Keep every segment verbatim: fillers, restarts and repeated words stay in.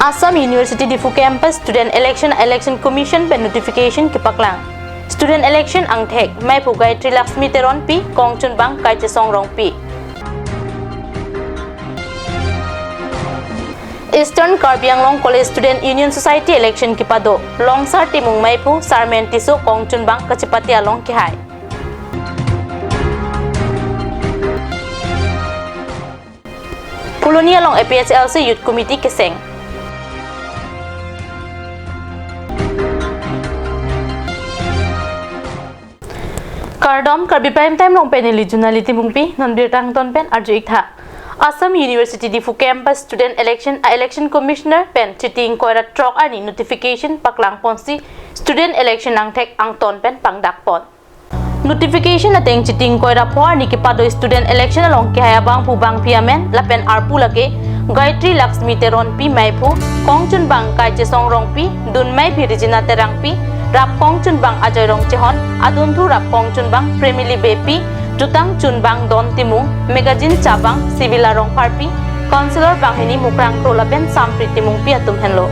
Assam University Diphu Campus Student Election, Election Commission pen notification kepaklang. Student election angthek, meiphu Gayatri Laxmi Teronpi, kongchunbang Kaichesong Rongpi. Eastern Karbi Anglong College Student Union Society election kepado, Longsar Timung meiphu, Sarmen Tisso kongchunbang kachepate along kehai. Phuloni along A P H L C Youth Committee keseng. Kardom, Karbi Prime Time along pen neli Junali Timungpi, non birta angton pen arju-ik tha. Assam University Diphu Campus Student Election, a Election Commissioner pen Chiti ingkoi ra throk arni notification paklangponsi student election angthek angton pen pangdakpon. Notification ateng Chiti ingkoi ra pho arni kepado student election along kehai abangphu bangphi amen lapen arpu lake Gayatri Laxmi Teronpi meiphu, kongchunbang Kaichesong Rongpi, dunmeiphi Regina Terangpi, rap kongchunbang Ajoy Rongchehon, adunthu rap kongchunbang Premili Beypi, jutang chunbang Don Timung, magazine chabang Sivila Rongpharpi, councillor banghini Mukrang Kro lapen Sampri Timungpi atum henlo.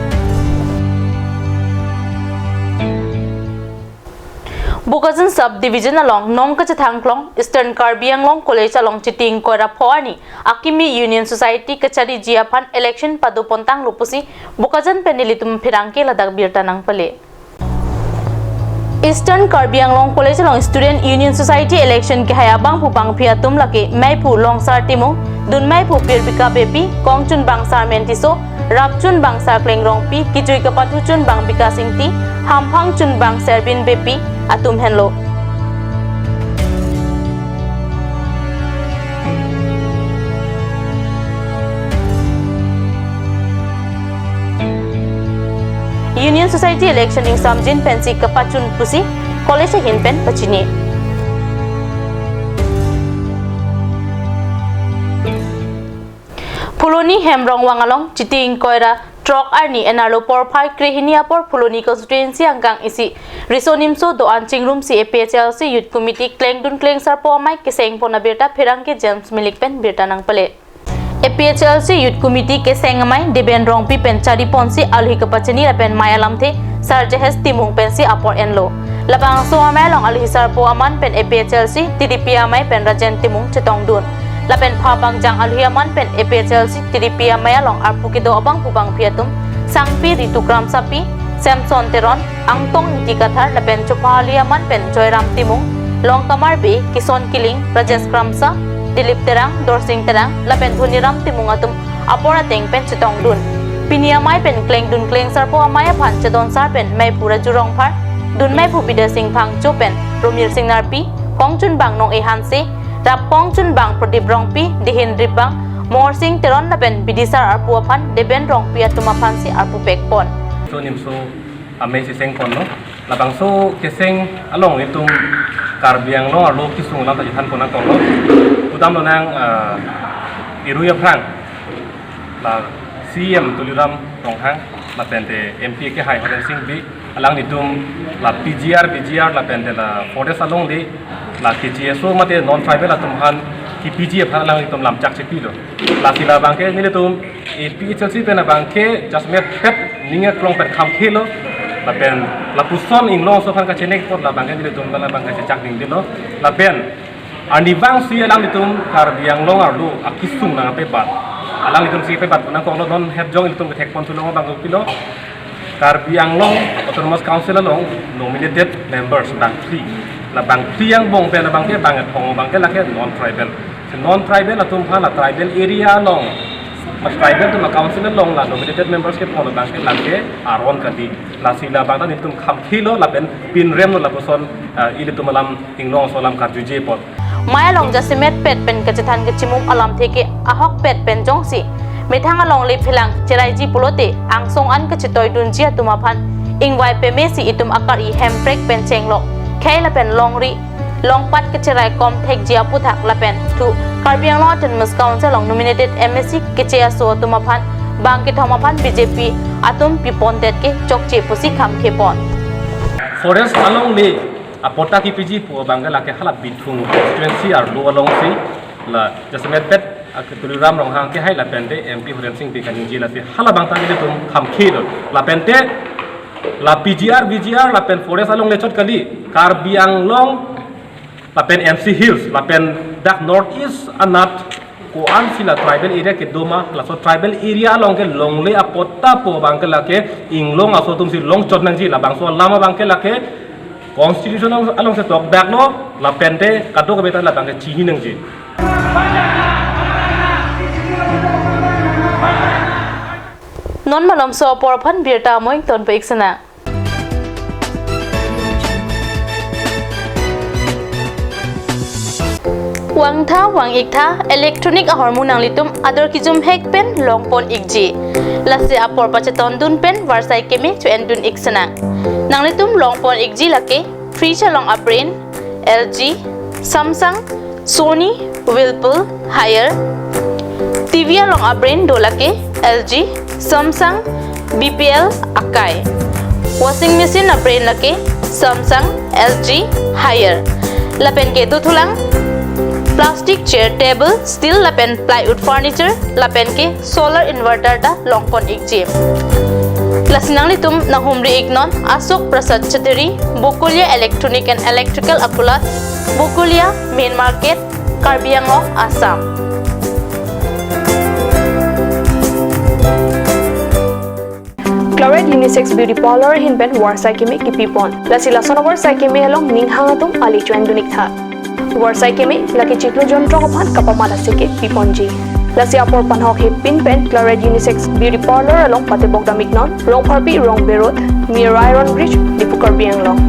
Bokajan Sub Division along nong kachethang klong Eastern Karbi Anglong College along Chiti ingkoi ra pho arni akimi Union Society kachariji aphan election padopontanglo pusi Bokajan pen nelitum pherangke ladak birta nangpale. Eastern Karbi Anglong College along Student Union Society election kehai abangphu bangphi atum lake meiphu Longsar Timung, dunmeiphu Pirbika Beypi, kongchunbang Sarmen Tisso, rapchunbang Sarkleng Rongpi, kejui kapathuchunbang Bikash Ingti, hamphangchunbang Serbin Beypi atum henlo. Union Society election ingsamjin pensi kapachun pusi college ahin pen pachini. Phuloni Hemrongwang along Chiti ingkoi ra throk arni enarlo porphai krehini apor Phuloni constituency angkang isi Riso Nimso do-an chingrumsi A P H L C Youth Committee klengdun klengsarpo amei kesengpon abirta pherangke James Milik pen birta nangpale. A P H L C Youth Committee keseng amei Deben Rongpi pen chariponsi alohi kapachini lapen mei alamthe Sar Jehes Timung pensi apor enlo. Labangso amei along alohi sarpo aman pen A P H L C T D P amei pen Rajen Timung chetongdun. Lapen pha pangjang alohi aman pen A P H L C T D P amei along arpu kedo abangphu bangphi atum Sangpi Ritu Kramsapi, Samson Teron, Angtong Ingti Kathar lapen chopha alohi aman pen Joyram Timung, Longkamar Bey, Kison Killing, Rajesh Kramsa, Dilip Terang, Dorsing Terang lapen Dhoniram Timung atum apor ateng pen chetongdun. Pini amei pen klengdun klengsarpo amei aphan chedonsar pen meiphu Raju Rongphar, dunmeiphu Bidya Sing Phangcho pen Romil Sing Narpi, kongchunbang Nong-e Hanse, rap kongchunbang Pradip Rongpi, dihin ripbang Morsing Teron lapen bidisar arpu aphan Deben Rongpi atum aphansi arpu pekpon. Riso Nimso amei si sengponlo. Labangso keseng along itum Karbi Anglong arlo kesung alam ta chethanpon nangkoklo. Kudamlo nang, ah, irui aphrang la C E M Tuliram Ronghang lapente M P kehai Horen Sing Bey, alanglitum la P G R, V G R lapente la forest along de la K G S O mate non tribal atum aphan kepiji aphan alanglitum lamchak chepilo. Lasi labangke nelitum A P H L C pen abangke just mepet ning aklong pen khamkhelo. Lapen lapuson inglongso aphan kachenekpon labangke nelitum labangke chechak ningdelo. Lapen arnivangsi alanglitum Karbi Anglong arlo akesung nangpebat. Alanglitumsi pebatpon nangkoklo, non het jong ilitum kethekpon thulo abang kopilo. Karbi Anglong Autonomous Council along nominated members bangphli. Labangphli angbong pen abangke bangkethom abangke lake non-tribal. Si non-tribal atum aphan la tribal area along, ma tribal atum a-council along la nominated members kepon abangke lake aron kali. Lasi labang ta nelitum khamkhelo lapen pinremlo lapuson, ah, ilitum alam inglongso alam karjujepon. Mei along jasemet pet pen kachethan kachimum alamthe ke ahokpet pen jongsi methang along le phelang cheraiji pulote angsong an kachetoidunji atum aphan ingvai pemesi itum akari hemprek pen chenglok khei lapen longri longpat kacherai kom thekji aputhak lapen thu Karbi Anglong Autonomous Council along nominated M A C keche aso atum aphan bangkethom aphan B J P atum pipondet ke chokche pusi khamkhepon. Forest along le apatta kepiji pu abangke lake hala Bithung constituency arlo alongsi La jasemet bet, ah, ke Tuliram Ronghang kehai lapente M P Horen Sing Bey kaningje, lasi halabang ta nelitum kham khelo. Lapente la P G R, V G R, lapen forest along le chot kali, Karbi Anglong lapen N C Hills, lapen dak North East anat ko-an si la tribal area kedo ma, laso tribal area along ke longle apot ta pu abang ke lake inglong aso atum si long chot nangji, labangso alam abang ke lake Constitution along, along si tokdaklo, lapente kadokave ta labang ke chini nangji. Non malomso apor aphan birta amoing tonpo ik sana. Vangtha vang-iktha electronic ahormu nanglitum ador kejum hek pen longpon ikji. Lasi apor pachetondun pen varsai keme cho-endun ik sana. Nanglitum longpon ikji lake fridge along abrand L G, Samsung, Sony, Whirlpool, Haier. T V along abrand do lake L G, Samsung, B P L, Akai. Washing machine abrand lake Samsung, L G, Haier. Lapen ke dothulang plastic chair, table, steel lapen plywood furniture, lapen ke solar inverter ta longpon ikji. Lasi nanglitum nanghumri iknon Ashok Prasad Chaudhary, Bokolia Electronic and Electrical Akulat, Bokolia Main Market, Karbi Anglong, Assam. Claret Unisex Beauty Parlor ahin pen varsai keme kipipon. Lasi lason avarsai keme along ning hang atum ale cho-endun iktha. Varsai keme lake chiklo jontro aphan kapamat asai ke piponji. Lasi apor panhok hepin pen Claret Unisex Beauty Parlor along patebok dam iknon, Rongpharpi Rongbe Road, near Iron Bridge, Diphu, Karbi Anglong.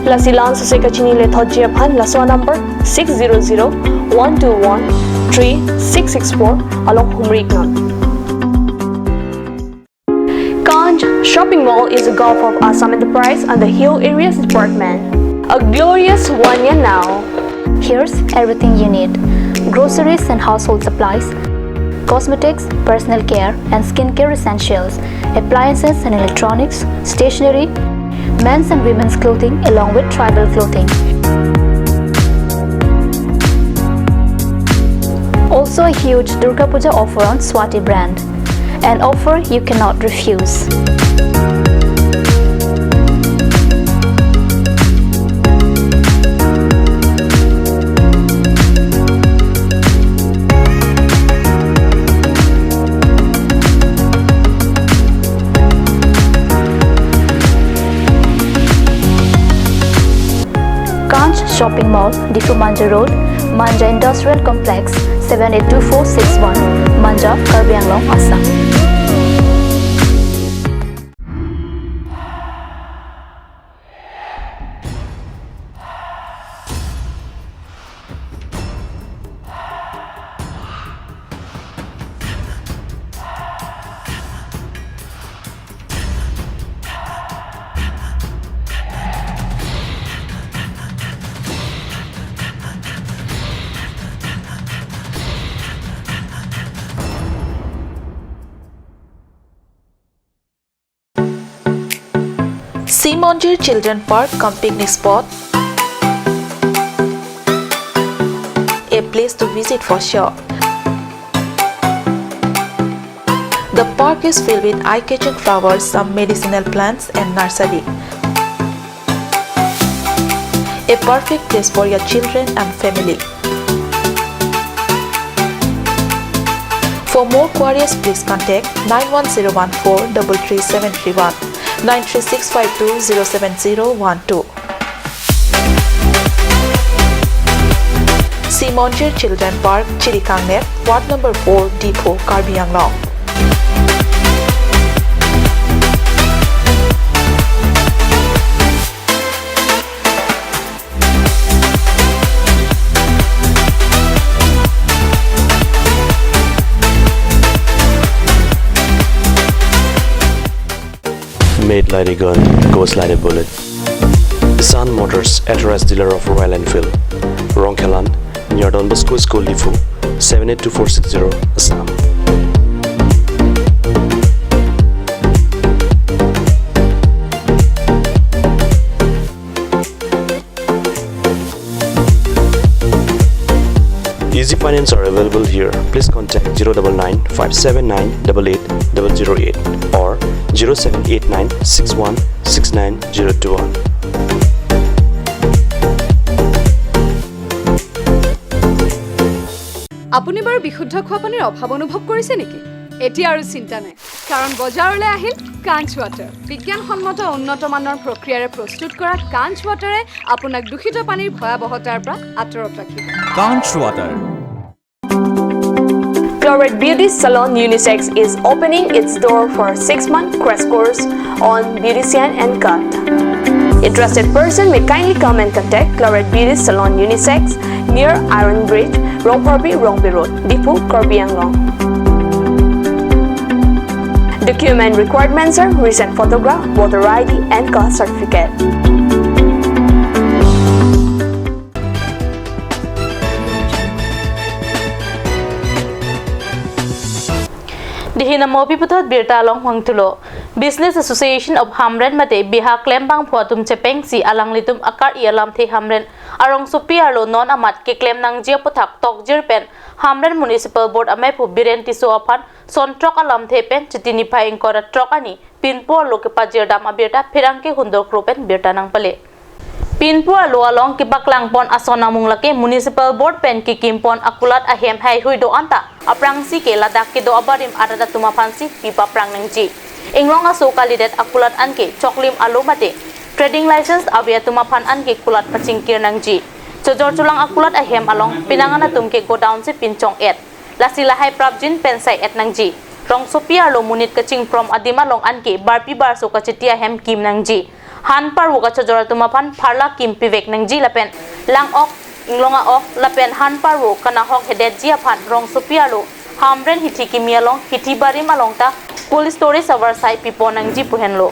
Lasi la-an sose kachini lethotji aphan laso number six zero zero one two one three six six four along humri iknon. Kanch Shopping Mall is a gulf of Assam Enterprise and the Hill Areas Department. A glorious one year now. Here's everything you need: groceries and household supplies, cosmetics, personal care and skincare essentials, appliances and electronics, stationery, men's and women's clothing, along with tribal clothing. Also a huge Durga Puja offer on Swati brand. An offer you cannot refuse. Kanch Shopping Mall, Diphu Manja Road, Manja Industrial Complex, seven eight two four six one, Manja, Karbi Anglong, Assam. Simonjir Children Park cum picnic spot, a place to visit for sure. The park is filled with eye-catching flowers, some medicinal plants and nursery. A perfect place for your children and family. For more queries, please contact nine one zero one four double three seven three one, nine three six five two zero seven zero one two. Simonjir Children Park, Chirikangner, Ward number four, Diphu, Karbi Anglong. Made like a gun, goes like a bullet. Sun Motors, authorized dealer of Royal Enfield. Rongkhelan, near Don Bosco School, Diphu, seven eight two four six zero, Assam. Easy Finance are available here. Please contact zero double nine five seven nine double eight double zero eight or zero seven eight nine six one six nine zero two one. আপুনি বাৰু বিশুদ্ধ খোৱা পানীৰ অভাৱ অনুভৱ কৰিছে নেকি? এতিয়া আৰু চিন্তা নাই, কাৰণ বজাৰলৈ আহিল কাঞ্চ ৱাটাৰ। বিজ্ঞানসন্মত উন্নত মানৰ প্ৰক্ৰিয়াৰে প্ৰস্তুত কৰা কাঞ্চ ৱাটাৰে আপোনাক দূষিত পানীৰ ভয়াৱহতাৰ পৰা আঁতৰত ৰাখিব। Kanch Water. Cloret Beauty Salon Unisex is opening its door for six-month crash course on beautician and cut. Interested person may kindly come and contact Cloret Beauty Salon Unisex near Iron Bridge, Rongphorbi, Rongbe Road, Diphu, Karbi Anglong. Document requirements are recent photograph, voter I D, and caste certificate. Dihin amopi puthot birta along vangthulo. Business Association of Hamren mate BHA klembangphu atum chepengsi alanglitum akar-i alamthe Hamren arongsopi arlo non amat keklem nangji aputhak tokjir pen Hamren Municipal Board ameiphu Biren Tisso aphan son throk alamthe pen Chiti niphai ingkoi ra throk arni pinpo arlo kepajirdam abirta pherangke Hundor Kro pen birta nangpale. Pinpo arlo along kepaklangpon ason amung lake Municipal Board pen kekimpon akulat ahem heihui do-an ta aphrangsi ke ladak kedo abarim arat atum aphansi pipaprang nangji. Inglong aso kalidet akulat anke choklim alo mate trading license ave atum aphan anke kulat pachingkir nangji. Chojor cholang akulat ahem along pinangan atum ke godown si pinchong-et. Lasi lahai prapjin pen sai-et nangji. Rongsopi arlo monit kachingprom adim along anke barpi barso kachiti ahem kim nangji. Han parvo kachojor atum aphan pharla kim pivek nangji lapen lang-ok, inglong a-ok lapen han parvo kanahok hedetji aphan rongsopi arlo Hamren hithi kimi along hithi barim along ta cold storage avarsai pipon nangji pu henlo.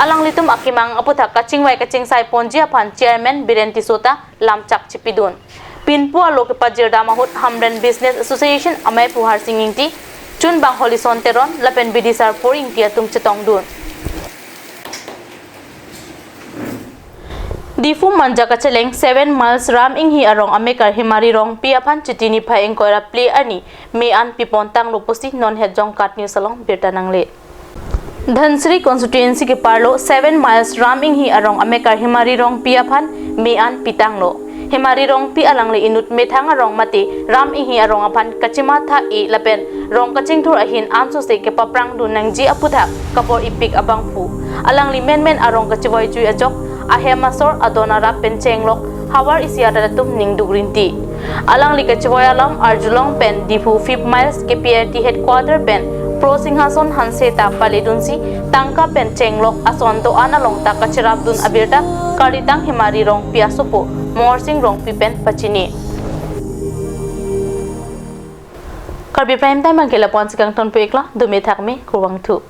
Alanglitum akemang aputhak kachingvai kachingsai ponji aphan Chairman Biren Tisso ta lamchak chipidun. Pinpo arlo kepajirdam ahut Hamren Business Association ameiphu Harsing Ingti, chunbang Holison Teron lapen bidisar Pur Ingti atum chetongdun. Diphu Manja kacheleng seven miles Ram Inghi arong amekar Himari Rongpi aphan Chiti niphai ingkoi ra phli arni me an pipon tanglo pusi non het Jongkat News along birta nangle. Dhansiri constituency keparlo seven miles Ram Inghi arong amekar Himari Rongpi aphan me an pitanglo. Himari Rongpi alangli inut methang arong mate Ram Inghi arong aphan kachematha-e lapen rong kachingthur ahin ansose kepaprangdun nangji aputhak kapor-ipik abangphu. Alangli menmen arong kachevoijui ajok ahem asor adon arap pen chenglok havar isi arat atum ningduk rinti. Alangli kachevoi alam arjulong pen Diphu fifth miles K P R T headquarter pen Pro Singhason Hanse ta paledunsi tangka pen chenglok ason do-an along ta kacherapdun abirta kalitang Himari Rongpi asopo Morsing Rongpi pen pachini. Karbi Prime Time abangke lapu-ansi kangtonpo iklo, dome thakme, kurvangthu.